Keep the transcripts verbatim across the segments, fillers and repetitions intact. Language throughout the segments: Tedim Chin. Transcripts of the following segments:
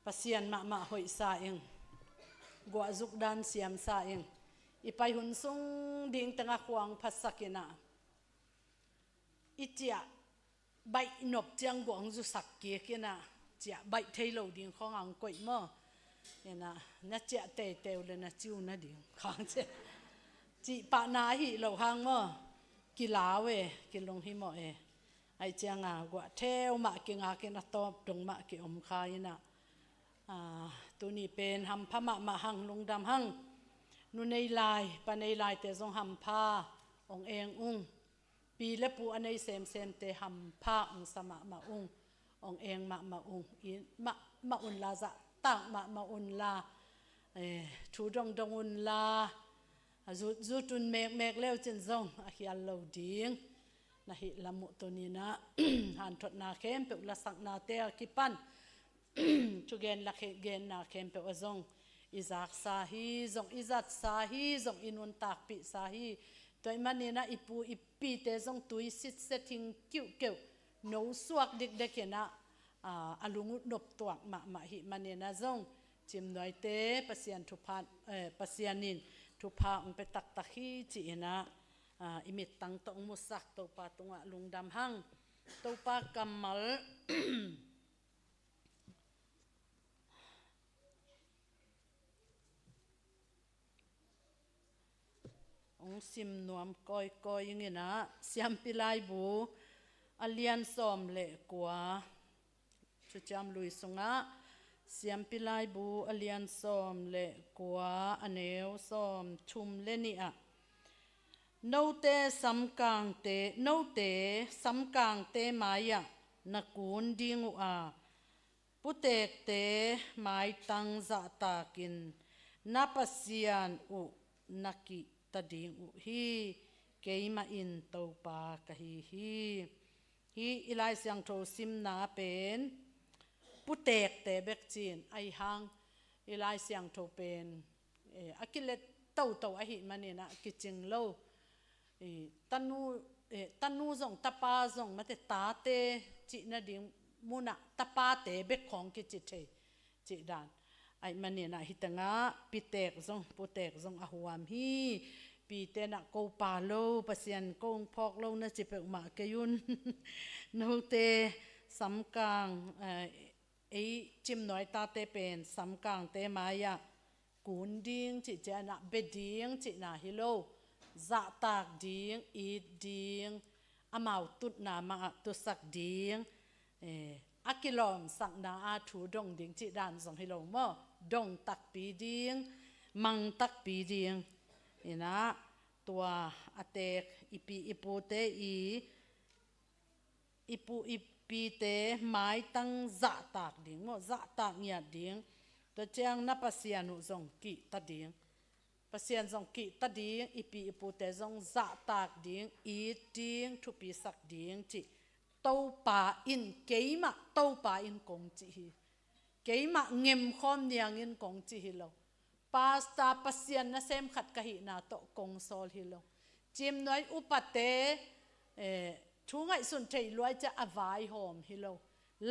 Pasian mahmah hoihsa ing, guahzuk dan siamsa ing. I pai hun sung ding tengah khuang phatsak inah, i ciah baih nop ciang guang zusak kik inah, ciah baih thei lo ding khawng ang koih maw? Inah na ciah teitei uh le na ciu nading khang ciah cih pahna ahi lo hang maw? Kilau e, kilung hi maw e? Ai cianga guah theu mah kingak in a tawp dong mah kiom kha inah, a, tuni pen hampha mahmah hang, lungdam hang. Nu nei lai, pa nei laite zong hampha ong eng ung. Pi le pu a nei semsemte hampha ong sa mahmah ung, ong eng mahmah ung. I mahmah unla, zahtak mahmah unla, eh, thu dongdong unla, a zutzut un mekmek leucin zong a khial lo ding. Na hih lam uh tuninah hanthotna khempeuh, lasaknate a kipan thugen la khe-, genna khempeuh a zong i zaksa hi, zong i zatsa hi, zong i nuntakpihsa hi. Tua ih maninah i pu i pite zong tui sitset hing kiuhkeuh, no suak dikdek inah, a, a lung uh noptuak mahmah hih maninah zong Cimnuaite Pasian thupha, eh, Pasian in thupha ong pe taktak hi ci inah, a, i mittang tawh ong musak Topa tungah lungdam hang. Topa kammal ong sim nuam kawikawi ing inah, Siampi Laibu a lian sawm le kua, Thuciam Lui sungah Siampi Laibu a lian sawm le kua, a neu sawm thum le nih ah, note samkangte, note samkangte mai-ah na kun ding uh a, putekte maitang zahtakin na Pasian uh na kihta ding uh hi. Keimah in Topa ka hi hi. Hih i Lai Siangtho simna pen putekte bek ci-in ahi hang, i Lai Siangtho pen, eh, a kilet toto ahih maninah kicing lo. Eh, tanu, eh, tanu zong tapa zong mate, tate cih nading munah tapate bek khawng kici thei cih dan. Aih maninah hih tengah pitek zong putek zong a huam hi. Pite nah ko pa lo, Pasian ko ong phawk lo na ci peuhmah kei un. Note samkang, eh, ei Cimnuai tate pen samkangte mai-ah kun ding cih cianah bia ding cihna hi lo. Zahtak ding, it ding, amau tutna mah ah tutsak ding, eh, a kilawmsakna a thu dong ding cih dan zong hi lo maw? Dong takpi ding, mang takpi ding. Inah tua a teek i pi i pute i i pu i pite maitang zahtak ding maw, zahtak ngiat ding. Tua ciang na Pasian uh zong kihta ding. Pasian zong kihta ding, i pi i pute zong zahtak ding, it ding, thupisak ding cih Topa in, keimah Topa in kong cih hi. Keimah ngemkhawm niangin kong cih hi lo. Pastor, Pasian nasem khat ka hihna tawh kong sawl hi lo. Cimnuai upate, eh, thu ngaihsun thei luai ciah a vaihawm hi lo.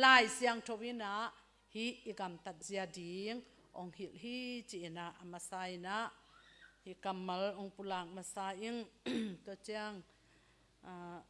Lai Siangtho inah hih i gamtat zia ding ong hilh hi ci inah a masa inah hih kammal ong pulak masa ing. Tua ciang, ah,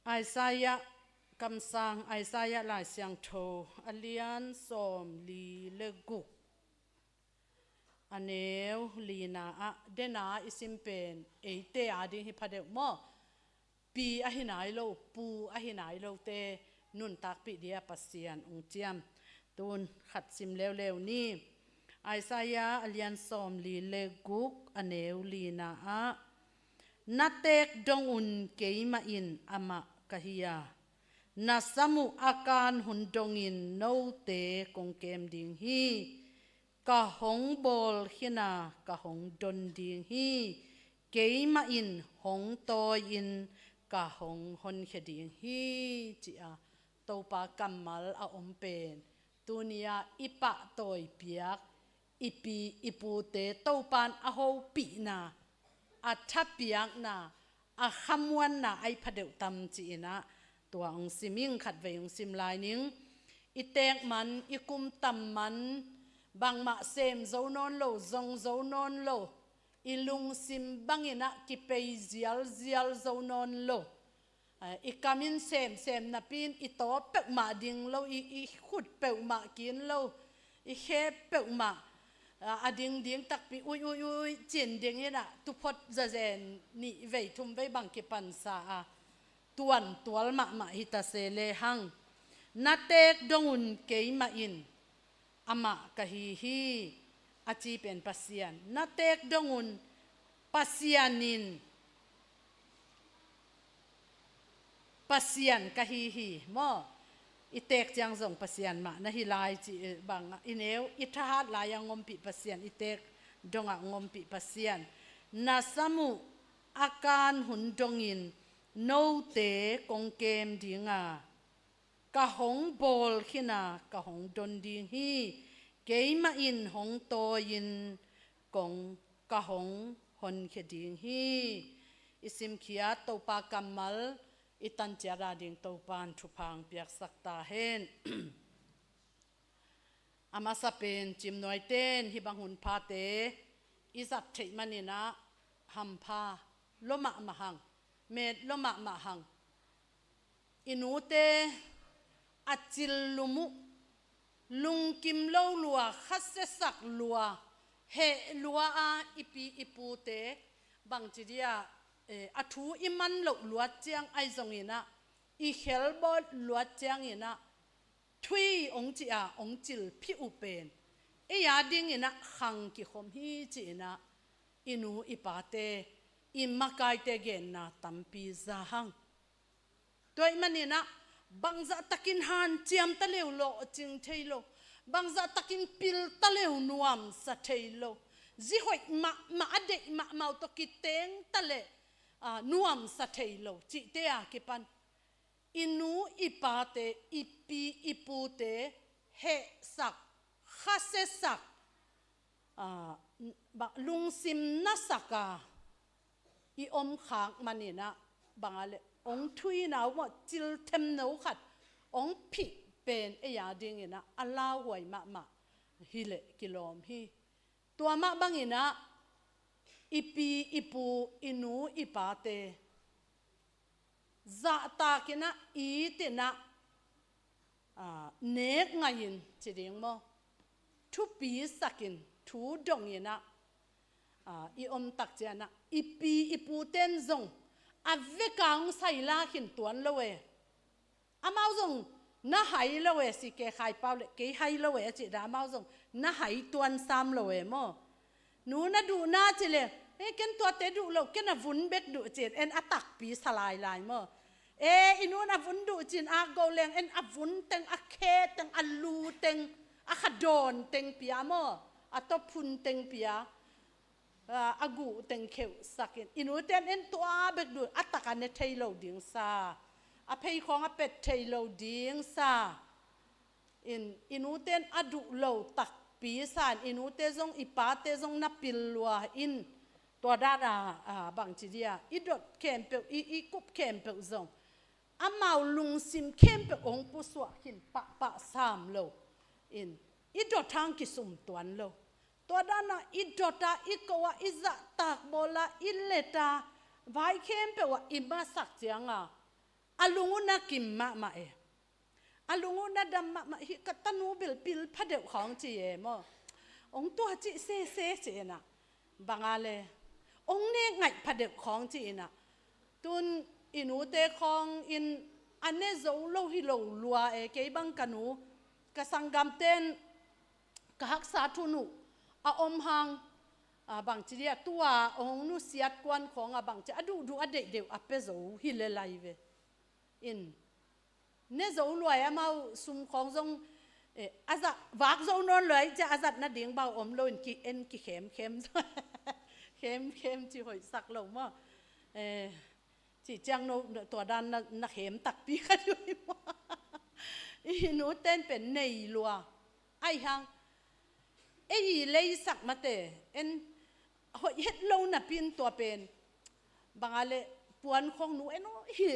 Isaiah, kamsang Isaiah Lai Siangtho a lian sawm li le guk, a neu lina ah, dena i sim pen eite a ding hi phadeuh maw? Pi ahi nai lo, pu ahi nai lote nuntakpih dia Pasian ong ciam. Tun khat sim leuleu ni. Isaiah a lian sawm li le guk, a neu lina ah, na teek dong un, keimah in amah ka hi a, Na sam uh a kan hun dongin note kong kem ding hi. Ka hong bawl khin a ka hong don ding hi. Keimah in hong tawi-in ka hong honkhia ding hi, ci-a Topa kammal a om pen tuni-a i pahtawi piak, i pi i pute Topan a hopihna, a thapiakna, a khamuanna ai pha deuh tam ci-in ah, tua hong sim ing. Khatvei hong sim lai ning. I teek man, i kum tam man, bangmah sem zo nawn lo, zong zo nawn lo, i lungsim bangin ah kipei zialzial zo nawn lo. Eh, i kam in semsem napi-in i taw peuhmah ding lo, i, i khut peuhmah kin lo, i khe peuhmah, ah, a dingding takpi, ui, ui, ui, cin dingin ah, tuphot zazen nih vei thum vei bang kipansa a, tuantual mahmah hi ta se lehang. Na teek dong un, keimah in amah ka hi hi, a ci pen Pasian. Na teek dong un, Pasian in Pasian ka hi hi, maw? I teek ciang zong Pasian mah na hi lai ci, eh, bang, i neu, i thahat lai-a hong ompih Pasian, i teek dongah hong ompih Pasian. Na sam uh a kan hun dongin note kong kem ding a, ka hong bawl khin a ka hong don ding hi. Keimah in hong tawi-in kong, ka hong honkhia ding hi. I simkhiat Topa kammal i tanciat a ding Topan thupha hong piaksak ta hen. A masa pen cimnuaite in hih bang hun phate i zat theih manin ah hampha lua mahmah hang, met lua mahmah hang. I nute a cil lum uh, lungkim lo lua, khasiasak lua, heh lua a i pi i pute bangci dia, eh, a thu i man loh luat ciang ahi zongin ah, i khelbawt luat ciangin ah, thui hong ci a hong cil phih uh pen ei a dingin ah khang kikhom hi ci-in ah, i nu i pate, i makaite genna tampi za hang. Tua ahih manin ah, bangzah takin hanciam ta leu lawhcing thei lo, bangzah takin pil ta leu nuamsa thei lo, zi hoih mahmah a deih mahmah uh tawh kiteng ta leh, ah, nuamsa thei lo cihte a kipan i nu i pate, i pi i pute hehsak, khasiasak, ah, n-, ba-, lungsim nasak a i om khak manin ah, bang a leh hong thuina uh maw, cil themno khat hong phih pen ei a dingin ah a lauhuai mahmah hi leh kilawm hi. Tua mah bangin ah i pi i pu, i nu i pate zahtakin ah, itin ah, ah, nek ngaihin ci ding maw, thupisakin, thu dongin ah, ah, i om tak ciangin ah, i pi i pute in zong a vek a hong sai lak khin tuan lo e. Amau zong na hai lo e, si ke khai pau leh kei hai lo e a cih dah, amau zong na hai tuan sam lo e maw. Nu na duh na ci leh, eh, ken tuate duh lo, ken a vun bek duh ci-in en a takpi sa lailai maw. Eh, i nu in a vun duh ci-in a go leng en a vun teng, a khe teng, a lu teng, a khadawn teng pia maw, a tawphun teng pia, ah, a guh teng kheuhsakin, i nute in en tua bek duh, a tak a ne thei lo ding sa, a pheikhawng a pet thei lo ding sa. In, i nute in a duh lo takpi sa in, i nute zong, i pate zong na pil lua in, tua dan a, ah, bangci dia, i dot khempeuh, i, i kup khempeuh zong amau lungsim khempeuh hong pusuah khin pahpah sam lo in, i dot hang kisum tuan lo. Tua dan a i dot a, i ko a, i zahtak bawl a, i let a, vai khempeuh ah i masak ciang a, a lung uh na kim mahmah e. A lung uh na dam mahmah, hih ka tanu bel pil pha deuh khawng ci e maw. Hong tua cih sese ci-in ah, bang a leh hong nek ngaih pha deuh khawng ci-in ah. Tun i nute khawng in a ne zo lo hi lo lua e, kei bang ka nu, ka sanggamte in ka haksa thun uh a om hang, ah, bangci dia, tua hong nusiat kuan khawng a bangci a duhduh a deih deuh a pia zo hi lel lai ve. In, Ne zo luai amau sum khawng zong, eh, a zat, vak zo nawn luai cia a zat nading bau om lo in ki en ki khem khem. Khem khem ci hoihsak lo maw. Eh, ci ciang no, tua dan na, na khem takpi kha diu hi maw. I nu ten pen nei lua. Ai hang, ei i leisak mate, en hoih het lo napi in tua pen. Bang a le puan khawng nu en aw hi,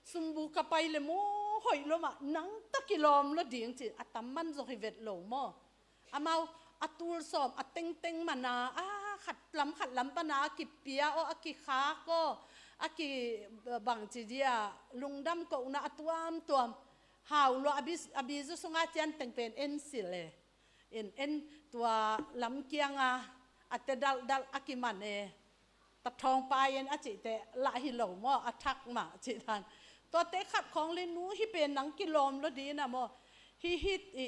sumbu ka pai le maw hoih lo mah, nang ta kilawm lo ding ci, a tam man zong hi vet lo maw. Amau, a tul sawm, a tengteng mana, a khat lam, khat lam pana, a kipia aw, a kikhak aw, a ki, bang ci dia, lungdam kohna, a tuamtuam. Hau lua, a bi, a bi zu sunga cian teng pen en sil e. In, en tua lam kianga, a te dalhdalh a kiman e. Ta thawng pai en a cihte lah hi lo maw, a thak mah cih dan. Tuate khat khawng le nu hi pen nang kilawm lo ding a maw. Hi hi i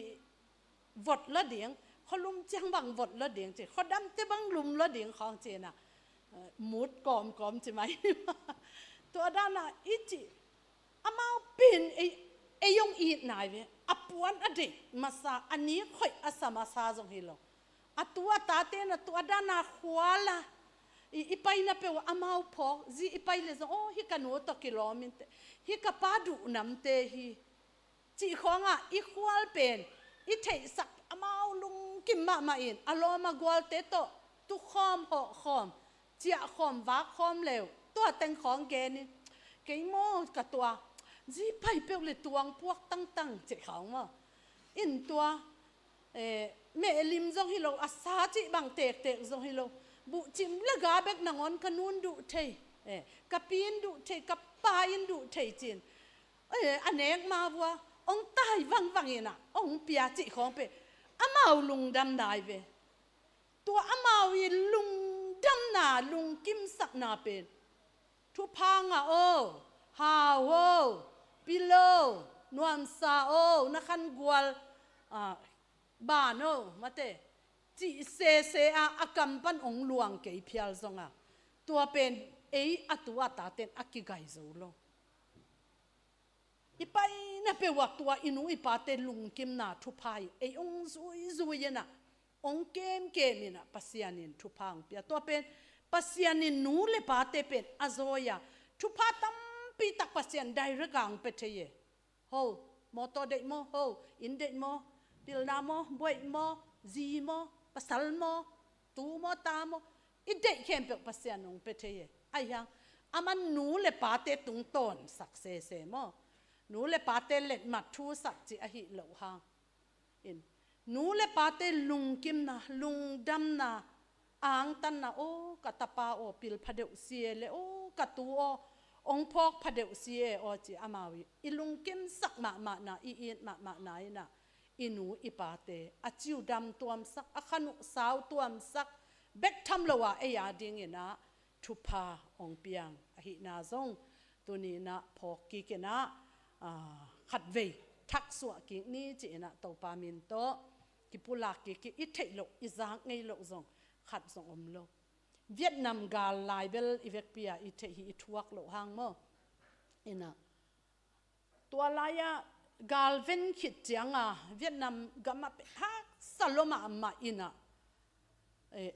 vot lo ding, khualum ciang bang vot lo ding ci, khuadamte bang lum lo ding khawng ci na. Eh, mut kawmkawm ci mai. Tua dana i ci, amau pen ei, ei hong it nai ve. A puan a deih masa, a nik hoih a sa masa zong hi lo. A tu a tate na tua dana khuala. I, i paina peuh amau phawk, zi i pai le zong, aw, hi ka nu tawh kilawm inte, hi ka pa duhnamte hi. Cih khawngah i khual pen, i theihsak amau lungkim mahmah in, a lawm a gualte tawh, tukhawm, hawhkhawm, ciahkhawm, vakkhawm leu, tua teng khawng gen in, kei maw ka tua, zi pai peuh le tuang puak tangtang, cih khawng maw. In tua, eh, mehlim zong hi lo, a sa cih bang tektek zong hi lo, buhcim le ga bek nangawn ka nun duh thei, eh, ka pi in duh thei, ka pa in duh thei cin. Eh, a nek ma vua, ong tai vangvang ina, ong pia cih khawng pe, amau lungdam nai ve. Tua amau i lungdamna, lungkimsakna pen. Thupha ngah o, hau o, pil o, nuamsa o, na khan gual, ah, ban o, mate. Cih sese a, a kam pan ong luang kei phial zonga. Tua pen, ei a tu a taten a kigai zo lo. I paina peuh ah tua i nu i pate lungkimna thupha hi, ei ong zuizui ina, ong kemkem ina, Pasian in thupha ong pia. Tua pen, Pasian in nu le pate pen a zawi a, thupha tampi tak Pasian direct a ong pe thei e. Ho, mawtaw deih maw, ho, inn deih maw, pilna maw, buaih maw, zi maw, pasal maw, tu maw, ta maw, i deih khempeuh Pasian ong pe thei e. Ai hang, aman nu le pate tungtawn sak sese maw. Nu le pate letmat thu sak cih ahi loh hang. In, nu le pate lungkimna, lungdamna, angtanna, aw, ka tapa aw, pil phadeuh si e le, aw, ka tu aw, ong phawk phadeuh si e aw, ci amau i, i lungkimsak mahmahna, i it mahmahna ina, i nu i pate, a ciu dam tuamsak, a khan uh sau tuamsak, bek tham lo a ei a ding ina, thupha ong piang ahihna zong, tuni ina phawk kik ina, ah, khatvei thaksuah kik ni ci ina Topa min tawh, kipulak kik i, i theih loh, i zak ngei loh zong, khat zong om lo. Vietnam gal lai bel i vekpi a i theih hi i thuak loh hang maw. Ina, tua lai-ah gal ven khit cianga Vietnam gam ah pen haksa lua mahmah ina, eh,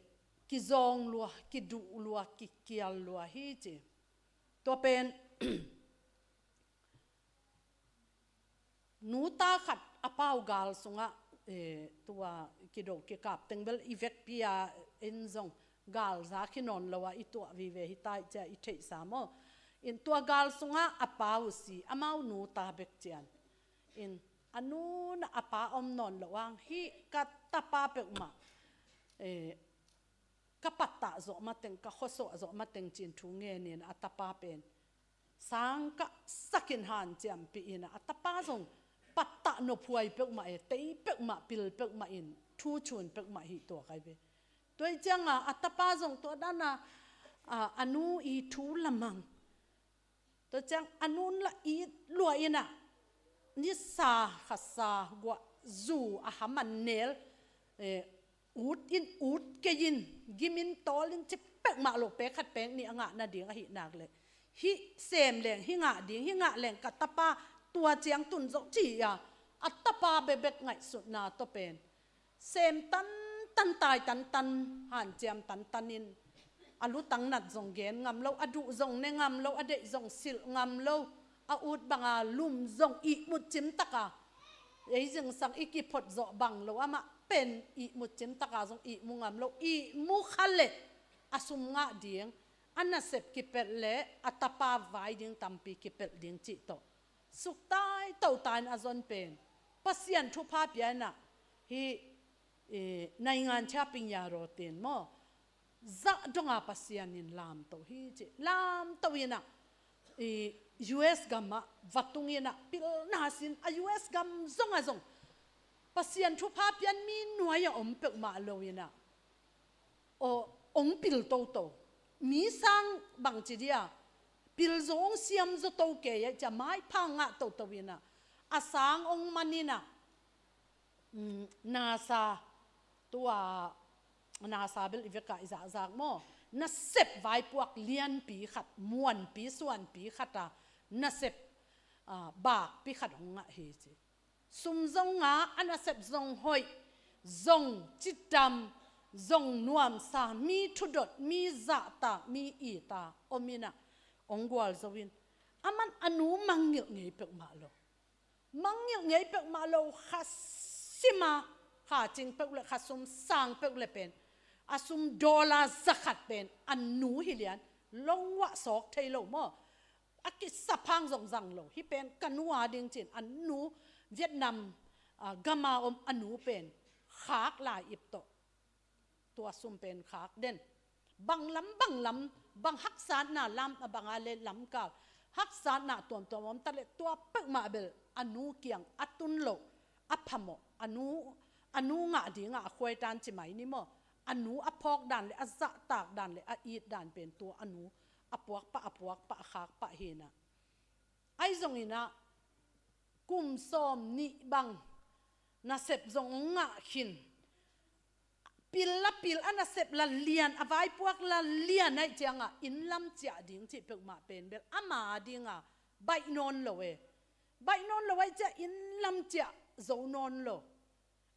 kizawng lua, kiduh lua, kikial lua hi ci. Tua pen, nuta khat a pau gal sungah, eh, tua kido kikap teng bel i vekpi a en zong gal za khi nawn lo a i tuah vive hi tai cia i theihsa maw. In tua gal sungah a pau si, amau nuta bek cian. In a nu na a pa om nawn lo ang hi, ka tapa peuhmah, eh, ka pattah zawh mateng, ka khuasuah zawh mateng cin thu ngenin a tapa pen sangkah sakin hanciampih ina, a tapa zong pattah nophuai peuhmah e, tei peuhmah, pil peuhmah in, thu cun peuhmah hi tua kai ve. Tua i cianga a tapa zong tua dana, a, a nu i thu lamang. Tua ciang a nun la it lua ina, nisa khasa guah zu a ham a nel, eh, ut in, ut kei in, gim in, tawl in, ci peuhmah lo, pek khat pek nih a ngah nading ahi nak le, hih sem leng hih ngah ding, hih ngah leng ka tapa tua ciang tun zo ci-a a tapa bekbek ngaihsutna tawh pen sem tantan, tai tantan, hanciam tantan in a lutang nat zong gen ngam lo, a duh zong ne ngam lo, a deih zong silh ngam lo, a ut banga lum zong ihmut cimtaka ei zingsang i kiphot zawh bang lo, amah pen ihmut cimtaka zong ihmu ngam lo, ihmu kha leh a sum ngah ding, a nasep kipelh leh a tapa vai ding tampi kipelh ding cih tawh suktai totai in a zon pen Pasian thupha pia inah hih, eh, naingan ciaping ya rawtin maw, zah donga Pasian in lamto hi ci. Lamto inah, eh, U S gamah va tung inah pilna sin a U S gam zongah zong Pasian thupha pian mi nuai-ah om peuhmah lo inah aw, ong pil toto. Mi sang bangci dia pil zo, ong siam zo to kei a cia maipha ngah toto inah a sang ong man inah, mm, NASA, tua NASA bel i vekah i zahzak maw, nasep vaipuak lianpi khat, muanpi suanpi khata nasep, ah, bakpi khat ong ngah hi ci. Sum zong ngah, a nasep zong hoih, zong cidam, zong nuamsa, mi thudot, mi zahtak, mi ita om inah ong gualzo in, aman a nu mangngilh ngei peuhmah lo. Mangngilh ngei peuhmah lo, kha sima kha cing peuh le kha sum sang peuh le pen a sum dollar zakhat pen a nu hi lian, longwah sawk thei lo maw. A kisaphang zong zang lo. Hih pen ka nu a ding cin a nu Vietnam, ah, gama om a nu pen khak lai ip tawh tua sum pen khak den. Bang lam, bang lam, bang haksatna lam, a banga le lamkal haksatna tuamtuam om ta le tua peuhmah bel a nu kiang a tun loh a phamawh, a nu, a nu ngah dingah a khuaitan ci mai ni maw. A nu a phawk dan le a zahtak dan le a it dan pen tua a nu a puak pah, a puak pah, a khak pah hi inah. Ahi zong inah kum sawm nih bang nasep zong ong ngah khin. Pil la pil, a nasep la lian, a vaipuak la lian ahih cianga inn lam ciah ding cih peuhmah pen bel ama dinga baih nawn lo e. Baih nawn lo ahih ciah inn lam ciah zo nawn lo.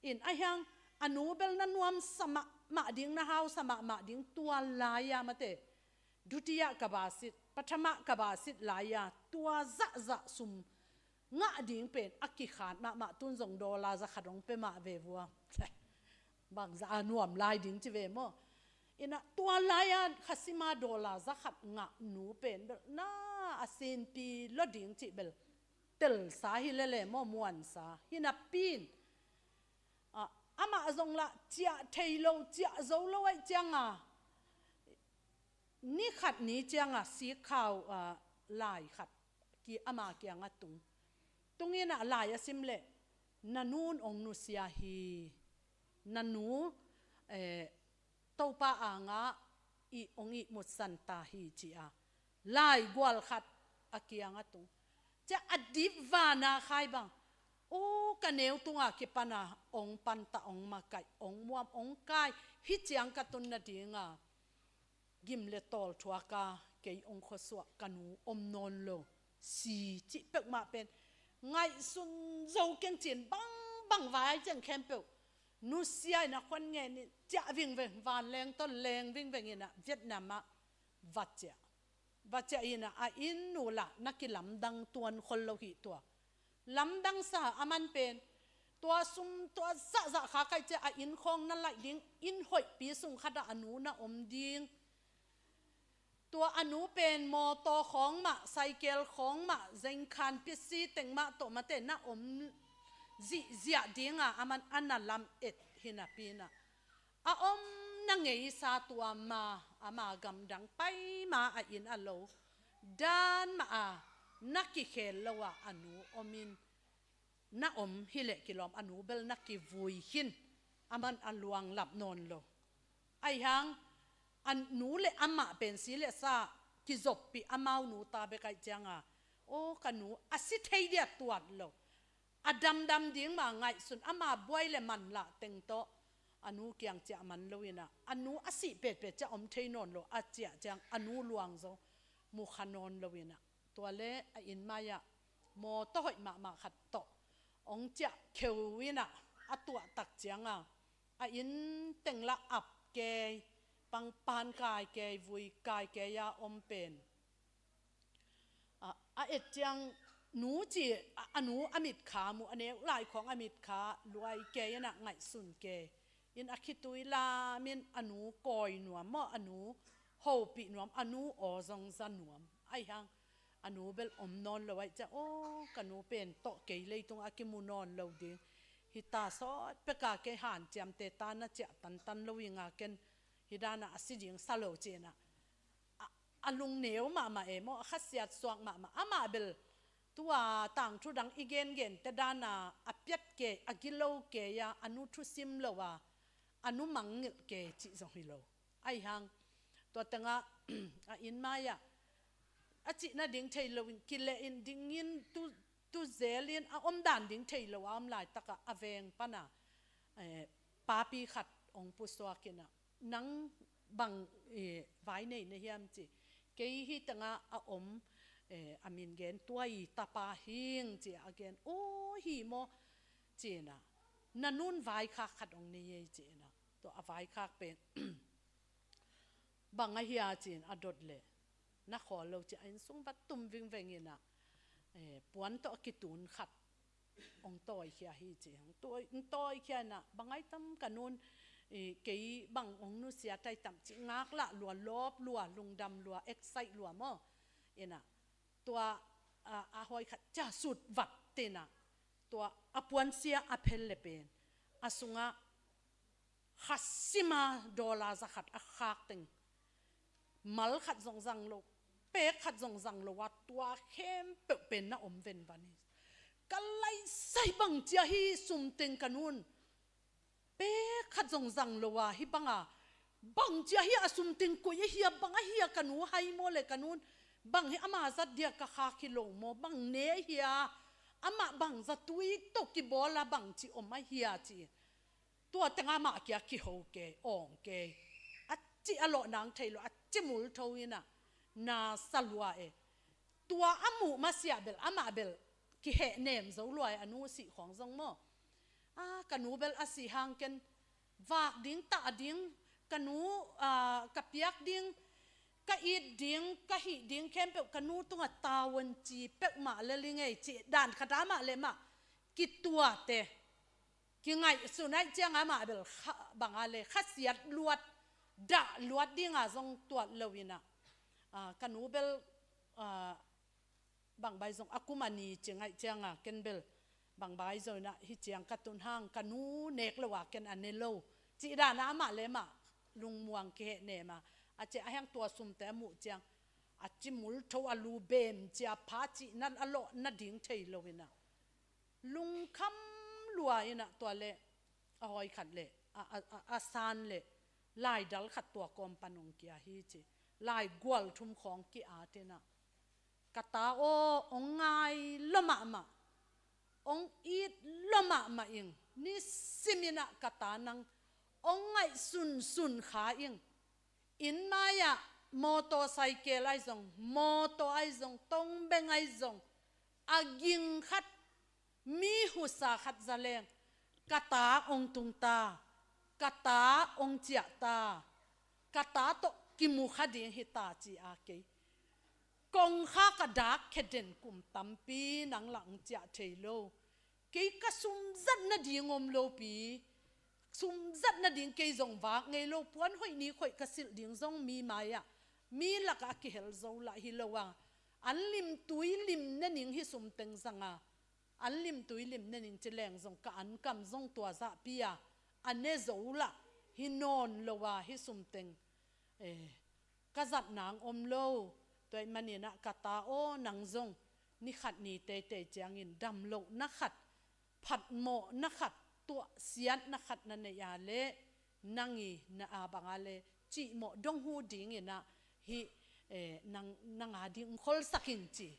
In ahi hang a nu bel na nuamsa mahmah ding, na hausa mahmah ding tua lai-a mate dutiya kabasit, pathama kabasit lai-a tua zahzah sum ngah ding pen a kikhat mahmah, tun zong dollar zakhat ong pia mah ve vua. Bangzah a nuam lai ding ci ve maw. Inah tua lai-a kha sima dollar zakhat ngah nu pen bel na a sinpi lo ding cih bel telsa hi lele maw, muansa hi napi in, ah, amah zong lah ciah thei lo, ciah zo lo ahih cianga ni khat ni cianga sikkhau, ah, lai khat ki ama kianga tung. Tung inah lai a sim leh na nun ong nusia hi. Na nu, eh, Topa anga i ong ihmutsan ta hi ci-a laigual khat a kianga tung. Cia a dip vana khai bang, u ka neu tunga kipana ong panta, ong makaih, ong muam, ong kai, hih ciang ka tun nadinga gim le tawl thuaka kei ong khuasuah ka nu om nawn lo si cih peuhmah pen ngaihsun zo keng cin, bangbang vai ciang khempeuh nusia inah khuan ngen in ciah vingveng, vanleng tawh leng vingveng inah Vietnam ah va ciah. Va ciah inah a inn nu lah na kilamdang tuan khol lo hi tua. Lamdangsa a man pen tua sum tua zahzah kha kaih ciah a inn khawng na laih ding, inn hoihpi sung khatah a nu na om ding. Tua a nu pen mawtaw khawng mah, saikel khawng mah, zengkhan pisi teng mah tawh mate na om zihziah dinga a man a na lam et hi napi inah a omna ngeisa tua ma, ama gamdang paima a inn a lo dan mah a na kikhel lo a a nu om in, na om hileh kilawm, a nu bel na kivui khin, a man a luanglap nawn lo. Ahi hang a nu le amah pen si le sa kizoppih amau nu ta bek ahih cianga, aw ka nu a si thei dia tuat lo. A damdam ding mah ngaihsun, ama buai le manlah teng tawh a nu kiang ciah man lo inah, a nu a sih petpet ciah om thei nawn lo a ciah ciang a nu luang zo mukha nawn lo inah, tua le a inn mai-ah mawtaw hoih mahmah khat tawh hong ciah kheu in ah, a tuahtak ciangah a inn teng lah ap kei, pangpan kai kei, vui kai kei a om pen. A, a et ciang nu ci, a, a nu a mitkha mu, a neu lai khawng a mitkha luai kei in ah ngaihsun kei in, a khitui lam in a nu kawi nuam maw, a nu hopih nuam, a nu aw zong za nuam. Ahi hang a nu bel om nawn lo ahih ciang, aw, ka nu pen tawh kei leitungah a kimu nawn lo ding. Hih ta sawt peka kei hanciamte ta na ciah tantan lo ing a, ken hih danah a si ding sa lo ci in ah, a, a lungneu mahmah e maw, a khasiat suak mahmah. Amah bel tua tangthu dang i gengente dana a piat kei, a gilo kei a, a nu thusim lo a, a nu mangngilh kei cih zong hi lo. Ahi hang tua tengah a inn mai-ah a cih nading thei loin, kileh in, ding in, tu, tu zel in, a omdan ding thei lo a om laitakah a veng pana, eh, papi khat hong pusuak in ah, nang bang, eh, vai nei na hiam ci. Kei hih tengah a om, eh, a min gen, tua i tapa hi ing ci a gen. Aw, hi maw ci in ah, na nun vaikhak khat hong nei ei ci in ah, tua a vaikhak pen bang a hia ci in a dot leh, na khawl lo ci a, inn sung va tum vingveng in ah, eh, puan tawh a kitun khat hong tawikhia hi ci. Hong tawi, hong tawikhia in ah, bang ai tam ka nun, eh, kei bang hong nusiat ai tam ci, ngaklah lua, lawp lua, lungdam lua, excite lua maw. In ah tua, a, a hawi khat cia sut vat te in ah, tua a puansia a phel le pen a sungah khasima dollar za khat a khak teng, mal khat zong zang lo, pek khat zong zang lo a, tua khempeuh pen na om venvan hi. Ka laisai, bang cia hih sum teng ka nun pek khat zong zang lo a, hih banga bang cia hih a sum teng koi a hia, bang a hia, ka nu hai maw le ka nun bang hi, ama zat dia ka khak hi lo maw, bang ne a hia, amah bang za tui tawh kibawl a bang ci om a hia ci. Tua tengah amah kia kiho kei, awng kei. A cih a lawh nang thei lo, a cimul tho in ah, na sa lua e. Tua a muh masiah bel, amah bel kihehnem zo lua e, a nu sih khawng zong maw. A, ka nu bel a sih hang ken vak ding, tah ding, ka nu, a, ka piak ding, ka it ding, ka hih ding khempeuh ka nu tungah tawh hong ci peuhmah le ling ei ci, dan khat amah le mah kituate. Kingaihsun ahih ciangah amah bel kha, bang a le khasiat luat, dah luat dinga zong tuat lo in ah, a, ka nu bel, a, bang bai zong a kum a ni cing ahih ciangah ken bel bang bai zong in ah, hih ciang ka tun hang ka nu nek lo a ken a ne lo cih dana amah le mah lungmuang kihehnem a, a cia a hang tua sumte a muh ciang a cimul tho, a lu bem cia, pha cih nan a lawh nading thei lo in ah, lungkham lua in ah, tua le a hawi khat le a, a, a, a san le laidal khat tua kawm pan hong kia hi ci. Laigual thum khawng ki-at in ah, ka ta aw, hong ngai lua mahmah, hong it lua mahmah ing, nisim in ah ka ta nang hong ngaihsunsun kha ing. Inn mai-ah motorcycle ahi zong, motor ahi zong, tongbeng ahi zong, a ging khat, mi husa khat za leng, ka ta hong tung ta, ka ta hong ciah ta, ka ta tawh kimu kha ding hi ta ci a, kei kongkhak a dak khia den kum tampi nang lah hong ciah thei lo. Kei ka sum zat nading om lopi, sum zat nading kei zong vak ngei lo, puan hoih nik hoih ka silh ding zong mi mai-ah, mi lakah a kihel zo lah hi lo a, an limtui lim ne ning hih sum teng zang a, an limtui lim ne ning ci leng zong ka ankam zong tua zahpi a, a ne zo lah hi nawn lo a, hih sum teng, eh, ka zat nang om lo. Tua ahih manin ah ka ta aw, nang zong ni khat ni teitei ciangin damlohna khat, phatmawhna khat, tuahsiatna khat na neih a leh, nang i na a bang a le cihmawh dong hu dingin ah hih, eh, nang, nang a ding hong kholsak in ci.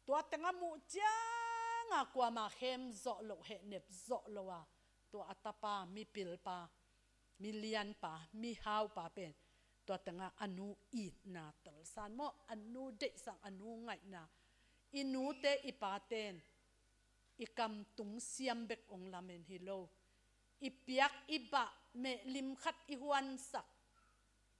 Tua tengah muh ciangah kuamah khem zawh loh, hehnep zawh lo a, tua a tapa, mipilpa, milianpa, mihaupa pen tua tengah a nu itna telsan maw, a nu deihsang, a nu ngaihna i nute i paten i kam tung siam bek ong lamen hi lo. I piak i bah, mehlim khat i huansak,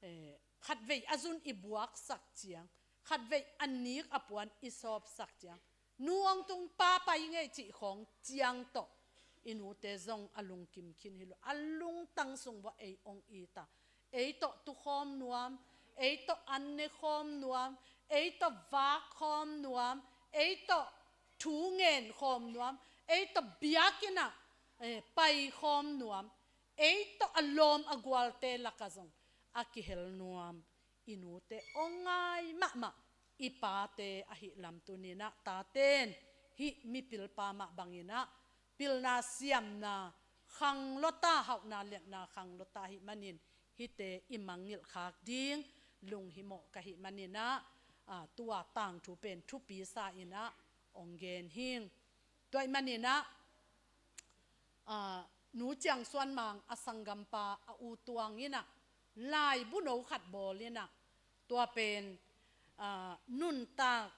eh, khatvei a zun i buaksak ciang, khatvei a nik a puan i sawpsak ciang, nu ong tung, pa pai ngei cih khawng ciang tawh i nute zong a lungkim khin hi lo. A lungtang sung vua ei ong it a, ei tawh tukhawm nuam, ei tawh an ne khawm nuam, ei tawh vak khawm nuam, ei tawh thu ngen khawm nuam, ei tawh biakinn ah, eh, pai khawm nuam, ei tawh a lawm a gualte lakah zong a kihel nuam i nute ong ngai mahmah i pate ahih lam tuni-in ah, taten hih mipil pa mah bangin ah pilna siamna khang lua ta, hauhna liatna khang lua ta ahih manin, hihte i mangngilh khak ding lunghimawh ka hih manin ah, ah, tua tangthu pen thupi sa-in ah ong gen hing. Tua ahih manin ah, ah, Nu Ciang Suan Mang a sanggampa a u Tuang in ah laibu no khat bawl in ah, tua pen, ah, nuntak,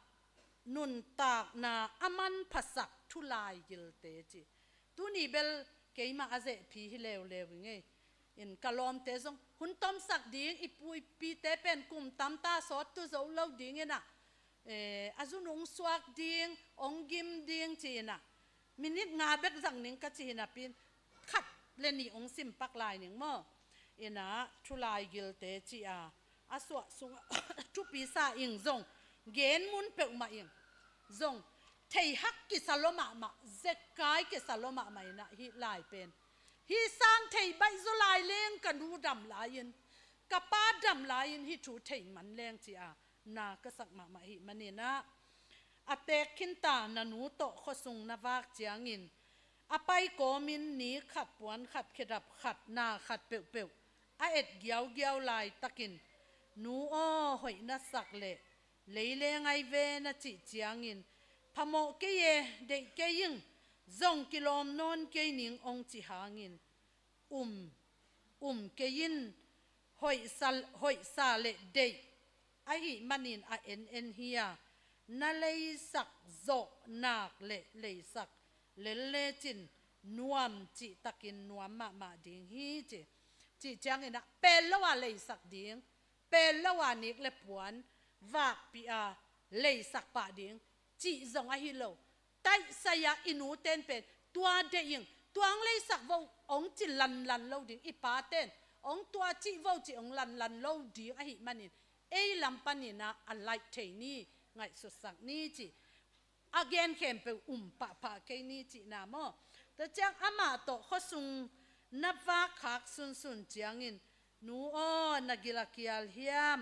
nuntakna a manphasak thu laigilte ci. Tuni bel keimah a zehphi hi leuleu ing ei. In ka lawmte zong hun tomsak ding, i pu i pite pen kum tamta sawt tu zo lo ding in ah, eh, a zun ung suak ding, ong gim ding ci-in ah, minit nga bek zang ning ka ci-in ah, pi-in khat le nih ong sim pak lai ning maw. In ah thu laigilte ci-a a suah sungah thupi sa ing, zong gen mun peuhmah ing, zong thei hak kisa lua mahmah, zekai kisa lua mahmah in ah hih lai pen, hih sang thei baih zaw lai leng ka nu dam lai-in, ka pa dam lai-in hih thu thei man leng ci-a na ka sak mahmah ahih manin ah, a teek khinta na nu tawh khuasung na vak ciangin, a pai kawmin ni khat puan khat khedap khat na khat peuhpeuh a et giaugiau laitakin, "Nu aw, hoih na sak leh lei le ngai ve," na cih ciangin, "Phamawh kei e, deih kei ing, zong kilawm nawn kei ning," ong cih hangin, um, um kei in, hoihsa, hoihsa le deih ahih manin a en en hi a, na leisak zawh nak le leisak lel lecin nuam cihtakin nuam mahmah ding hi ci. Cih ciangin ah pel lo a leisak ding, pel lo a nik le puan vakpih a leisak pah ding cih zong ahi lo. Taihsai-a i nuten pen tua deih ing, tua ong leisak vo ong ci lanlan lo ding, i paten ong tua cih vo ci ong lanlan lo ding ahih manin, ei lam panin ah a laih thei ni, ngaihsutsak ni ci. A gen khempeuh um pahpah kei ni cihna maw. Tua ciang amah tawh khuasung na vak khak sunsun ciangin, "Nu aw, na gil a kial hiam?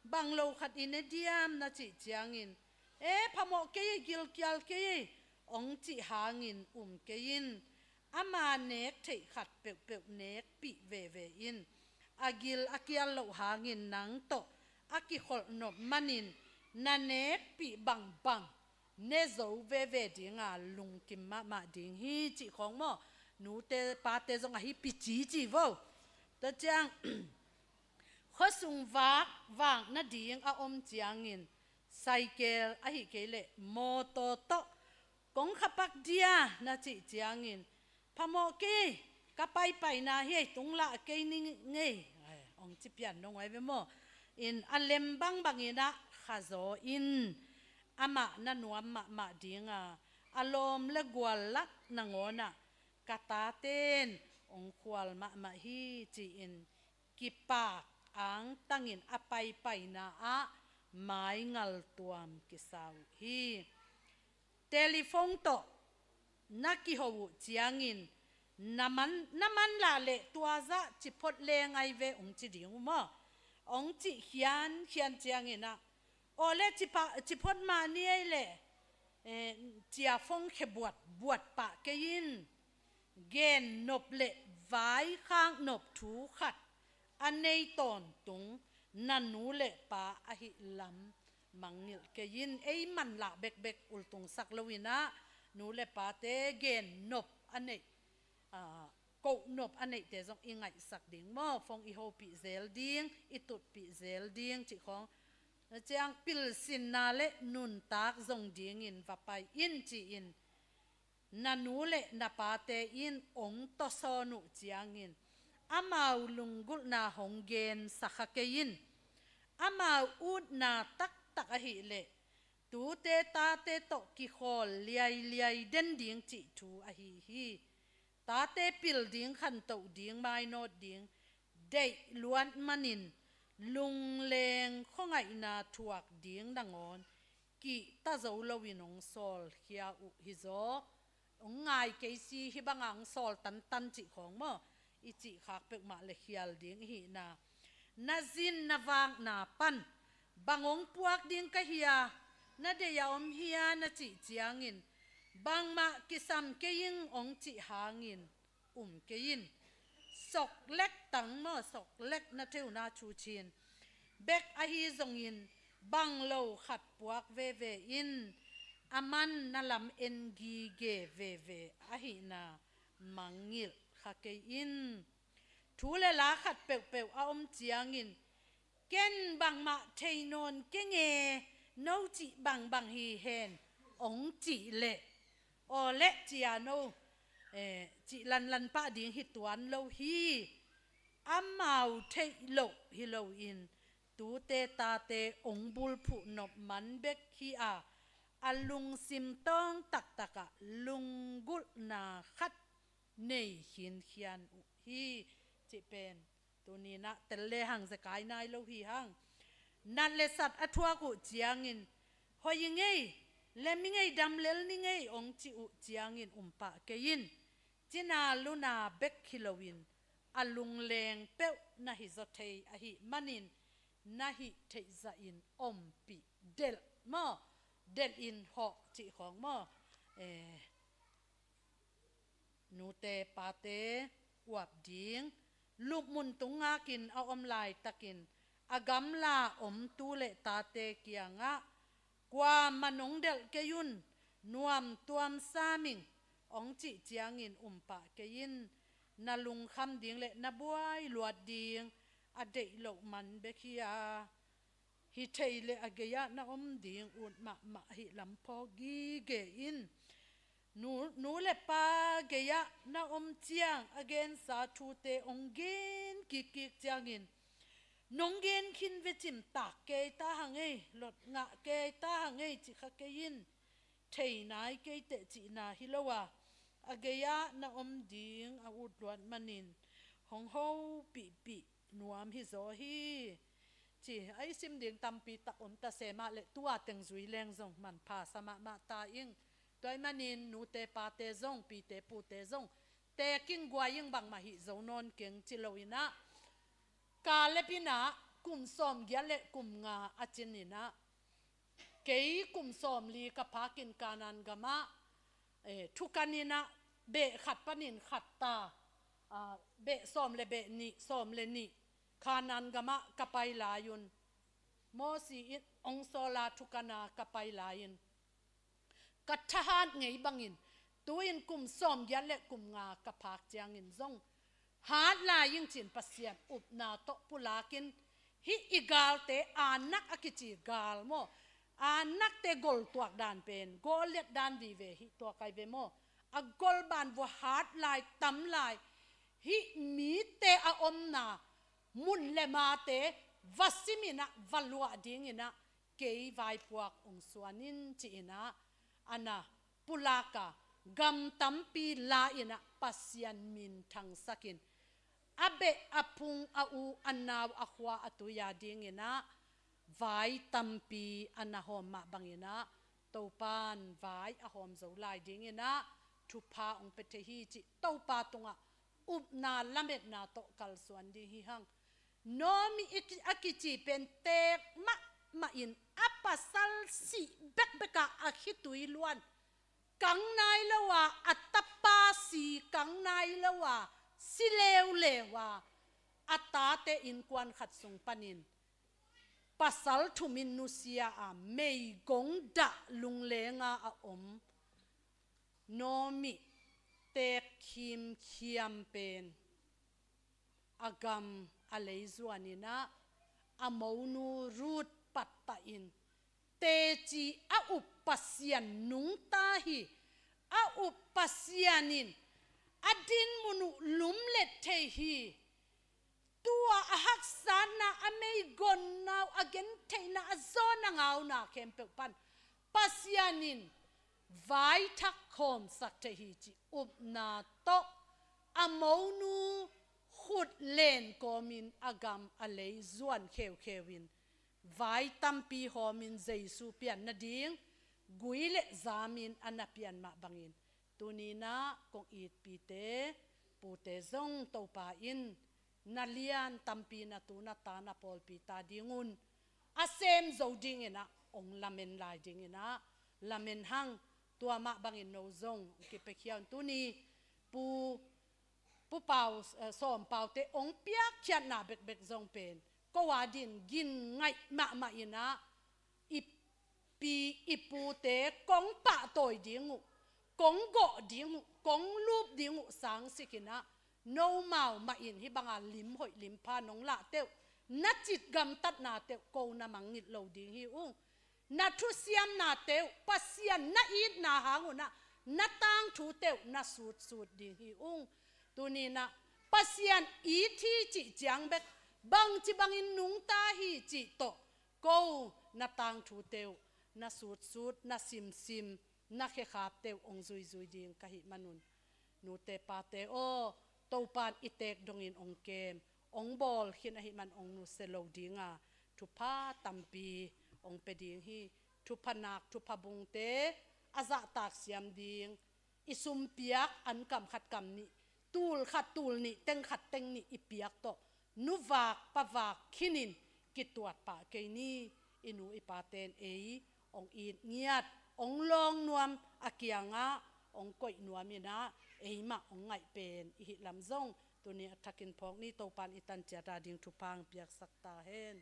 Bang lo khat i ne diam?" na cih ciangin, "E, phamawh kei e, gil kial kei e," ong cih hangin um kei in, ama nek theih khat peuhpeuh nekpih veve in, a gil a kial loh hangin nang tawh a kikholh nop manin, na nekpih bangbang ne zo veve dinga lungkim mahmah ding hi cih khawng maw. Nute pate zong ahi pici ci vo. Tua ciang khuasung vak, vak nading a om ciangin, saikel ahih kei leh mawtaw tawh kong khapak dia na cih ciangin, "Phamawh kei, ka paipaina hi ei, tung lah kei ning ei," ong ci pian nong ai ve maw. In a lem bangbangin ah khazaw in, amah na nuam mahmah dinga a lawm le gual lak nangawn ah, "Ka taten ong khual mahmah hi," ci-in kipak angtangin a paipaina ah maingal tuam kisa uh hi. Telephone tawh na kiho uh ciangin, "Na man, na man lah leh tua zah ciphot leng ai ve," ong ci ding uh maw. Ong cih khiankhian ciangin ah, "Aw le, cipa, ciphot mah ni ei leh, eh, ciaphone khe buat buat pah kei in." Gen nop le vaikhak nop thu khat a nei tawntung na nu le pa ahih lam mangngilh kei in. Ei manlah bekbek ultungsak lo in ah, nu le pate gen nop a neih, ah, koh nop a neihte zong i ngaihsak ding maw. Phone i hopih zel ding, i tutpih zel ding cih khawng Tua ciang pilsinna le nuntak zong dingin va pai in ci-in na nu le na pate in ong tawsawn uh ciangin amau lunggulhna hong gensa kha kei in. Amau utna taktak ahih leh tute tate tawh kikhawl liailiai den ding cih thu ahi hi. Tate pil ding, khantoh ding, mainawt ding deih luat manin lungleng khuangaihna thuak ding nangawn kihta zo loin hong sawlkhia uh hizaw. Hong ngai kei si, hih banga hong sawl tantan cih khawng maw, i cih khak peuhmah le khial ding i hihna. Na zin na vakna pan bang hong puak ding ka hia, na deih a om hia na cih ciangin bangmah kisam kei ing hong cih hangin um kei in. Soklek tang maw, soklek na theuna thu cin bek ahi zongin bang lo khat puak veve in. A man na lam en gige veve ahihna mangngilh kha kei in. Thu le la khat peuhpeuh a om ciangin ken bangmah thei nawn keng e, no cih bangbang hi hen hong cih leh, aw leh ci a no, eh, cih lanlan pah ding hi tuan lo hi. Amau theih loh hi loin tute tate hong bulphuh nop man bek hi a, a lungsim tawng taktakah lunggulhna khat nei khinkhian uh hi cih pen tuni-in ah tel lehang zekai nai lo hi hang. Nat le sat a thuak uh ciangin hoi i ngei, lem i ngei, dam lel ni ngei hong cih uh ciangin um pah kei in. Cina luna bek hi loin a lungleng peuh na hizaw thei ahih manin na hih theih zahin ompih delh maw, delh in hawh cih khawng maw. Eh, nute pate uap ding, lupmun tung ngakin a om laitakin a gamla om tu le tate kiangah kuamah nong delh kei un, nuamtuam sam ing hong cih ciangin um pah kei in. Na lungkham ding le na buai luat ding a deih loh man bek hi a, hi thei le a gei-ah na om ding ut mahmah ahih lam phawk gige in. Nu, nu le pa gei-ah na om ciang a gensa thute hong gen kikkik ciangin nong gen khin ve cimtak kei ta hang ei, lot ngah kei ta hang ei cih kha kei in. Thei nai kei teh cihna hi lo a, a gei-ah na om ding a ut luat manin hong hopihpih nuam hizaw hi. Ci a i sim ding tampi tak om ta se mah le tua teng zui leng zong manpha sa mahmah ta ing. Tua ahih manin nute pate zong, pite pute zong teek ing, guai ing, bangmah hih zo nawn keng ci loin ah, Kaleb in ah kum sawmgiat le kum nga a cin in ah, kei kum sawmli ka phakin Kanaan gamah, eh, thukan in ah beh khat panin khat ta, ah, beh sawm le beh nih, sawm le nih Kanaan gamah ka pai lai un, Mosi in hong sawl a thukan a ka pai lai in ka thahat ngei bangin, tu-in kum sawmgiat le kum nga ka phak ciangin zong hat lai ing ci-in Pasian upna tawh pulakin, hih i galte, Anak a kici gal maw, Anakte goltuak dan pen Goliat dan vive hi tua kai ve maw. A golban vua hat lai, tam lai, hih mite a omna mun le mate va sim in ah, va luah ding in ah kei vaipuak hong suan in ci in ah, a na pulak a, gam tampi la in ah Pasian minthangsak in, a beh a phung, a u a nau, a khua a tui a ding in ah vai tampi a na hawm mah bang in ah, Topan vai a hawm zo lai ding in ah thupha hong pia thei hi cih Topa tungah upna lametna tawh kalsuan ding hi hang. Naomi i ki-, a kici pen teek mahmah in a pasal sih bekbek a, a khitui luan kang nai lo a, a tapa si kang nai lo a, si leuleu a, a tate innkuan khat sung panin pasal thum in nusia a, meigong dah lunglenga a om Naomi teek khimkhiam pen a gam a lei zuan in ah, a monu Ruth pat tahin teci a up Pasian nungta hi. A up Pasian in a dinmun uh lumlet thei hi. Tua a haksatna, a meigonna uh, a gentheihna, a zawn a ngauna khempeuh pan Pasian in vaithak khawmsak thei hi cih upna tawh a monu khut len kawmin a gam a lei zuan kheukheu in vai tampi hawmin Jesu pian nading gui le zamin a na pian mah bangin, tuni-in ah kong itpite, pute zong Topa in na lian tampi, na tu, na ta, na pawlpi ta dingun a sem zo dingin ah hong lamen lai dingin ah lamen hang. Tua mah bangin no zong hong kipiakhia un. Tuni Pu Pu Pau, eh, Sawm Paute hong piakkhiatna bekbek zong pen ko a din gin ngaih mahmah in ah i pi i pute kong pahtawi ding uh, kong gawh ding uh, kong lup ding uh sangsikin ah nomau mah in hih banga lim hoih lim pha nong lahteh uh, na cit gamtatnateh uh ko na mangngilh lo ding hi ung. Na thusiamnateh uh, Pasian na itna hang un ah na tangthuteh uh na sutsut ding hi ung. Tuni-in ah Pasian it hi cih ciang bek, bangci bangin nungta hi cih tawh ko na tangthuteh uh na sutsut, na simsim, na khekhapteh uh hong zuizui ding ka hih manun, nute pate aw, Topan i teek dongin hong kem, hong bawl khin ahih man hong nusia lo dinga thupha tampi hong pia ding hi. Thupha nak, thupha bungte a zahtak siam ding, i sum piak an kam khat kam nih, tul khat tul nih, teng khat teng nih i piak tawh nuvak pavak khinin kituat pah kei ni. I nu i paten ei hong it ngiat, hong lawng nuam, a kiangah hong koih nuam in ah eimah hong ngaih pen i hih lam zong tuni a thakin phawk ni. Topan i tan ciat a ding thupha hong piaksak ta hen.